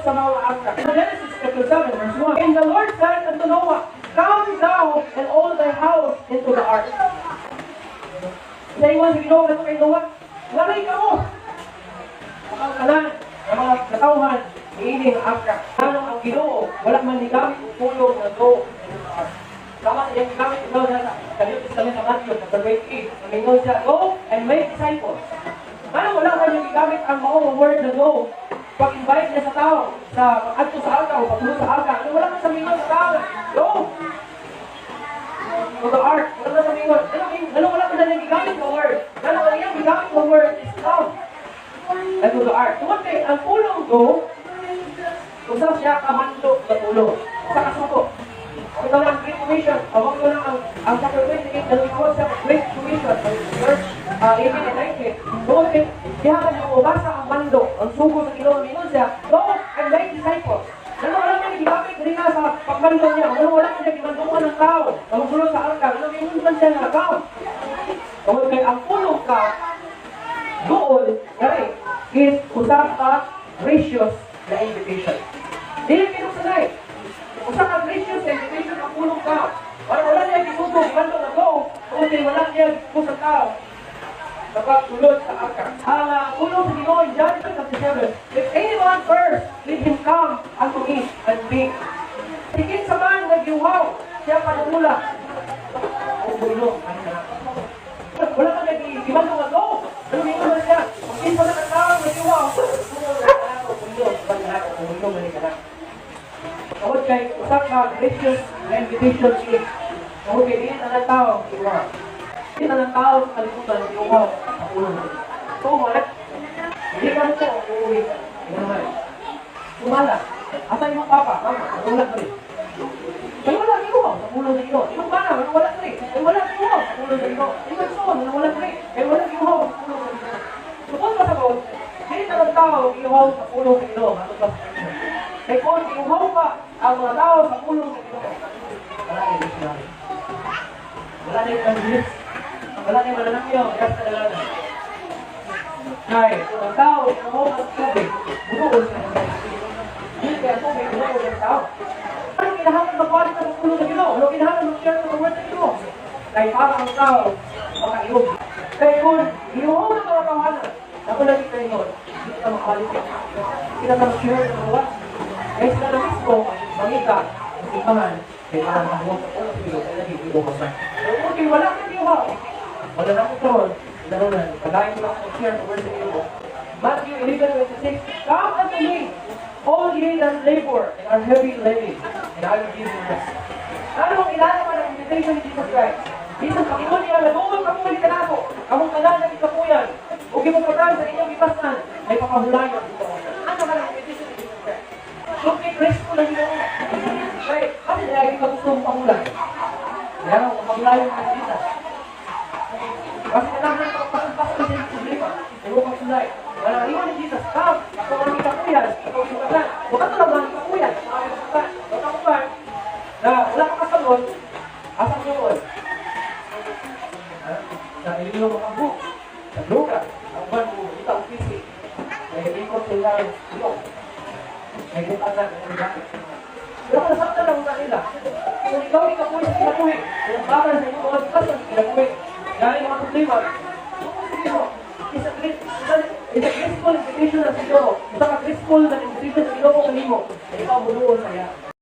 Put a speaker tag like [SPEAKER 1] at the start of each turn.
[SPEAKER 1] sa mga arka. Genesis chapter 7 verse 1. "And the Lord said unto Noah, Come thou and all thy house into the ark." Sa ingon sa Ginoo ngadto kay Noah, "Ngari kamo. Ang tanan ng mga katawhan niining arka." Nganong ang Ginoo wala man nigamit og pulong nga "go into the ark"? Tama sa iyang gigamit ikaw na sa New Testament sa Matthew chapter 28. Mingon siya, "Go and make disciples." Ano, wala man yung gigamit ang maong word na "go"? Pag-invite niya sa tao, sa adto sa arka o pagsulod sa arka, ano, wala man sa mingon sa tao, "Go to the ark." Wala man sa mingon. Ano, ano, wala man na gigamit na word? Ano, ang iyang gigamit na word is "come" and to the ark. Tungod kay ang pulong "go", usa siya ka mando sa pulong. Sa kasuko. Ito lang ang Great Commission. Awag ko lang ang chapter 28 na tawag sa Great Commission. Ang verse 18 and 19. Tungod kay diha man yung ubasa ang mando, ang sugo sa Ginoo, mingon siya, "Go and make disciples." Ano, wala man gigamit rin sa pagmando niya? Ano, wala man niya gimanduan ng tao na magsulod sa arka? Ano, mingon man siya nga, "Come"? Tungod kay ang pulong "come", "duol", ngari, is usa ka gracious na invitation. Dili pinugsanay. Usa ka gracious na invitation ang pulong "come". Wala wala niya gisugo, mando na "go", tungod kay wala niya kusang tao kapag sa arka. Ang pulong sa Ginoo in John chapter 7, "If any man thirst, let him come unto me and drink." Sige sa man nagyuhaw, siya panuula. O buinom, ano na. Wala man nag-gimando nga "go". Ano, mingon man siya? Kung kinsa na ka tao nagyuhaw, tumuo na ako, buinom, ban na ako, buinom na ka na. Tungod kay usa ka gracious na invitation si tungod kay dili tanan tao giuhaw. Dili tanan tao sa kalibutan giuhaw sa pulong. Tuman, hindi ka mo uuwi. Naman. Sumala. Asa imong papa, mama, wala ka rin. Kay wala giuhaw sa pulong sa Ginoo. Imong bana, wala ka rin. Kay wala giuhaw sa pulong sa Ginoo. Imong igsoon, wala ka rin. Kay wala giuhaw sa pulong sa Ginoo. So kung masabot, dili tanan tao giuhaw sa pulong sa Ginoo. Matod pa sa Scripture. Kay kung giuhaw pa ang mga tao sa pulong sa Ginoo, wala na missionary. Wala na evangelist. Wala na mananangyaw, kaya sa kadalanan. Kay, kung ang tao, iuhaw ng tubig, bunuon sa mga. Hindi kaya tubig, bunuon ng tao. Ano kinahanglan magpalit sa pulong sa Ginoo? Ano kinahanglan mag-share sa word sa Ginoo? Kay para ang tao makainom. Kay kung iuhaw ng mga tawanan, ako lagi kayo nun, hindi ka makapalit. Hindi ka mag-share ng mga. Kaya sila na mismo, mangita, sa simbahan, kay para makahuwag sa pulong sa Ginoo, kaya lagi iuhaw ba. Pero kung kay wala kang iuhaw, wala na akong karon, laro na, pagayon ko lang mag-share sa word sa Ginoo. Matthew 11:26, "Come unto me, all ye that labor and are heavy laden, and I will give you rest." Ano ang ilalaman ng invitation ni Jesus Christ? Jesus, pakingon niya, "Naduol kamo ni kanako, kamong tanan na gikapuyan, ug gibukatan sa inyong gipasan, ay pakahulayon dito." Ano man ang invitation ni Jesus Christ? So, kay Kristo na Ginoo. Kay, kasi dahil ka gusto mong pahulay. Kaya nga, pahulayon ni Jesus. Kasi kailangan pagpasampas ka sa problema. Pero kang sulay. Wala iwan ni Jesus, "Come, ako ang ikapuyan, ako ang sugatan." Huwag ka lang ang ikapuyan, ako ang sugatan. Huwag ka ba, na wala ka kasabot, asa mo yun? Ha? Sa iliyo mo ang book, sa droga, ang ban mo, ita ang pisi. May ikot sila ang ilong. May butang na, may gamit. Pero kung nasaktan lang nila, kung ikaw ikapuy sa kinabuhi, kung bakal sa iyong mga gipasan sa kinabuhi, dahil mga problema, is a graceful invitation na sa Ginoo. Isa ka graceful na invitation sa Ginoo kanimo. Ikaw muduol sa iya.